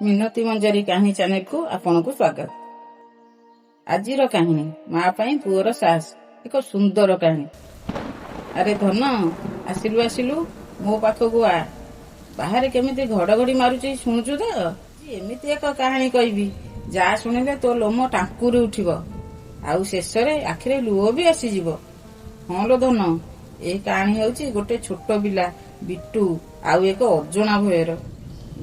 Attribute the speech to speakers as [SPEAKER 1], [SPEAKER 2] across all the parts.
[SPEAKER 1] ମିନତି ମଞ୍ଜରୀ କାହାଣୀ ଚ୍ୟାନେଲକୁ ଆପଣଙ୍କୁ ସ୍ୱାଗତ। ଆଜିର କାହାଣୀ, ମା ପାଇଁ ପୁଅର ସାହସ, ଏକ ସୁନ୍ଦର କାହାଣୀ। ଆରେ ଧନ, ଆସିଲୁ ଆସିଲୁ, ମୋ ପାଖକୁ ଆ। ବାହାରେ କେମିତି ଘଡଘଡି ମାରୁଛି ଶୁଣୁଛୁ ତ? ଏମିତି ଏକ କାହାଣୀ କହିବି, ଯାହା ଶୁଣିଲେ ତୋ ଲୋମ ଟାଙ୍କୁରି ଉଠିବ ଆଉ ଶେଷରେ ଆଖିରେ ଲୁହ ବି ଆସିଯିବ। ହଁ ଲୋ ଧନ, ଏ କାହାଣୀ ହେଉଛି ଗୋଟେ ଛୋଟ ପିଲା ବିଟୁ ଆଉ ଏକ ଅଜଣା ଭୟର।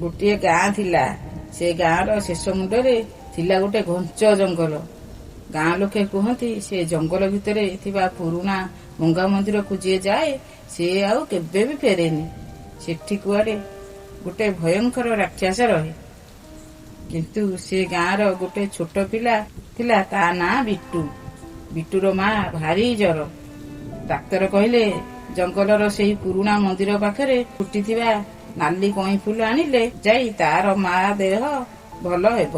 [SPEAKER 1] ଗୋଟିଏ ଗାଁ ଥିଲା। ସେ ଗାଁର ଶେଷ ମୁଣ୍ଡରେ ଥିଲା ଗୋଟେ ଘଞ୍ଚ ଜଙ୍ଗଲ। ଗାଁ ଲୋକେ କୁହନ୍ତି, ସେ ଜଙ୍ଗଲ ଭିତରେ ଥିବା ପୁରୁଣା ଭଙ୍ଗା ମନ୍ଦିରକୁ ଯିଏ ଯାଏ, ସେ ଆଉ କେବେ ବି ଫେରେନି। ସେଠି କୁଆଡେ ଗୋଟେ ଭୟଙ୍କର ରାକ୍ଷସ ରହେ। କିନ୍ତୁ ସେ ଗାଁର ଗୋଟେ ଛୋଟ ପିଲା ଥିଲା, ତା ନାଁ ବିଟୁ। ବିଟୁର ମା ଭାରି ଜର। ଡାକ୍ତର କହିଲେ, ଜଙ୍ଗଲର ସେଇ ପୁରୁଣା ମନ୍ଦିର ପାଖରେ ଫୁଟିଥିବା ନାଲି କଇଁ ଫୁଲ ଆଣିଲେ ଯାଇ ତାର ମା ଦେହ ଭଲ ହେବ।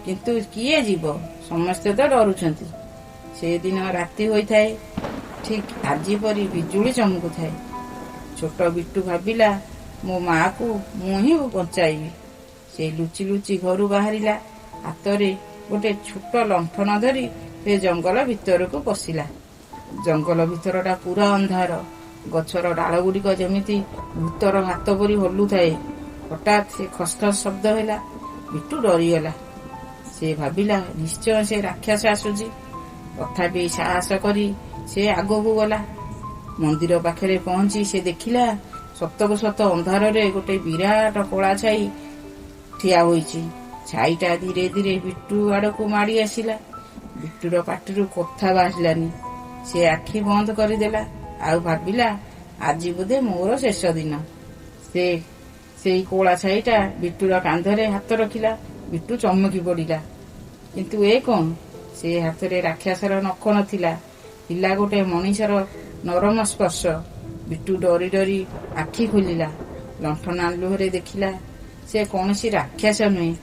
[SPEAKER 1] କିନ୍ତୁ କିଏ ଯିବ? ସମସ୍ତେ ତ ଡରୁଛନ୍ତି। ସେଦିନ ରାତି ହୋଇଥାଏ। ଠିକ୍ ଆଜି ପରି ବିଜୁଳି ଚମକୁଥାଏ। ଛୋଟ ବିଟୁ ଭାବିଲା, ମୋ ମାକୁ ମୁଁ ହିଁ ବଞ୍ଚାଇବି। ସେ ଲୁଚି ଲୁଚି ଘରୁ ବାହାରିଲା। ହାତରେ ଗୋଟେ ଛୋଟ ଲଣ୍ଠନ ଧରି ସେ ଜଙ୍ଗଲ ଭିତରକୁ ପଶିଲା। ଜଙ୍ଗଲ ଭିତରଟା ପୁରା ଅନ୍ଧାର। ଗଛର ଡାଳ ଗୁଡ଼ିକ ଯେମିତି ଭୂତର ହାତ ପରି ହଲୁଥାଏ। ହଠାତ୍ ସେ ଖସ୍ ଖସ୍ ଶବ୍ଦ ହେଲା। ବିଟୁ ଡରିଗଲା। ସେ ଭାବିଲା, ନିଶ୍ଚୟ ସେ ରାକ୍ଷସ ଆସୁଛି। ତଥାପି ସାହସ କରି ସେ ଆଗକୁ ଗଲା। ମନ୍ଦିର ପାଖରେ ପହଞ୍ଚି ସେ ଦେଖିଲା, ସତକୁ ସତ ଅନ୍ଧାରରେ ଗୋଟେ ବିରାଟ କଳା ଛାଇ ଠିଆ ହୋଇଛି। ଛାଇଟା ଧୀରେ ଧୀରେ ବିଟୁ ଆଡକୁ ମାଡି ଆସିଲା। ବିଟୁର ପାଟିରୁ କଥା ବାହାରିଲାନି। ସେ ଆଖି ବନ୍ଦ କରିଦେଲା ଆଉ ଭାବିଲା, ଆଜି ବୋଧେ ମୋର ଶେଷ ଦିନ। ସେ ସେଇ କଳା ଛାଇଟା ବିଟୁର କାନ୍ଧରେ ହାତ ରଖିଲା। ବିଟୁ ଚମକି ପଡିଲା। କିନ୍ତୁ ଏ କଣ? ସେ ହାତରେ ରାକ୍ଷସର ନଖ ନଥିଲା, ଥିଲା ଗୋଟେ ମଣିଷର ନରମ ସ୍ପର୍ଶ। ବିଟୁ ଡରି ଡରି ଆଖି ଖୋଲିଲା। ଲଣ୍ଠନ ଆଲୁଅରେ ଦେଖିଲା, ସେ କୌଣସି ରାକ୍ଷସ ନୁହେଁ।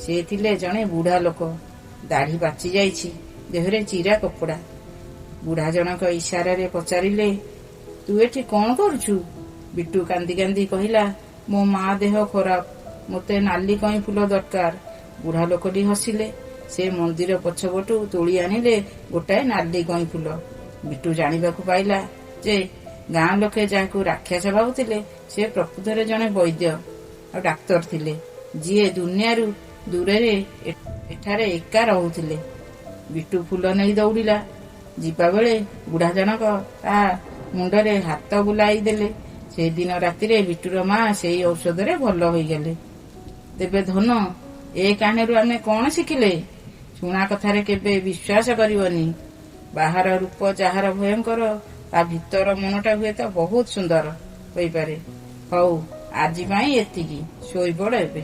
[SPEAKER 1] ସେ ଥିଲେ ଜଣେ ବୁଢା ଲୋକ। ଦାଢି ପାଚି ଯାଇଛି, ଦେହରେ ଚିରା କପଡା। ବୁଢା ଜଣକ ଇଶାରାରେ ପଚାରିଲେ, ତୁ ଏଠି କଣ କରୁଛୁ? ବିଟୁ କାନ୍ଦି କାନ୍ଦି କହିଲା, ମୋ ମା ଦେହ ଖରାପ, ମୋତେ ନାଲି କଇଁ ଫୁଲ ଦରକାର। ବୁଢା ଲୋକଟି ହସିଲେ। ସେ ମନ୍ଦିର ପଛପଟୁ ତୋଳି ଆଣିଲେ ଗୋଟାଏ ନାଲି କଇଁ ଫୁଲ। ବିଟୁ ଜାଣିବାକୁ ପାଇଲା ଯେ ଗାଁ ଲୋକେ ଯାହାକୁ ରାକ୍ଷସ ଭାବୁଥିଲେ, ସେ ପ୍ରକୃତରେ ଜଣେ ବୈଦ୍ୟ ଆଉ ଡାକ୍ତର ଥିଲେ, ଯିଏ ଦୁନିଆରୁ ଦୂରରେ ଏଠାରେ ଏକା ରହୁଥିଲେ। ବିଟୁ ଫୁଲ ନେଇ ଦୌଡ଼ିଲା। ଯିବା ବେଳେ ବୁଢା ଜଣକ ତା ମୁଣ୍ଡରେ ହାତ ବୁଲାଇ ଦେଲେ। ସେଦିନ ରାତିରେ ବିଟୁର ମା ସେଇ ଔଷଧରେ ଭଲ ହୋଇଗଲେ। ତେବେ ଧନ, ଏ କାହାଣୀରୁ ଆମେ କଣ ଶିଖିଲେ? ଶୁଣା କଥାରେ କେବେ ବିଶ୍ୱାସ କରିବନି। ବାହାର ରୂପ ଯାହାର ଭୟଙ୍କର, ତା ଭିତର ମନଟା ହୁଏତ ବହୁତ ସୁନ୍ଦର ହୋଇପାରେ। ହଉ, ଆଜି ପାଇଁ ଏତିକି। ଶୋଇପଡ ଏବେ।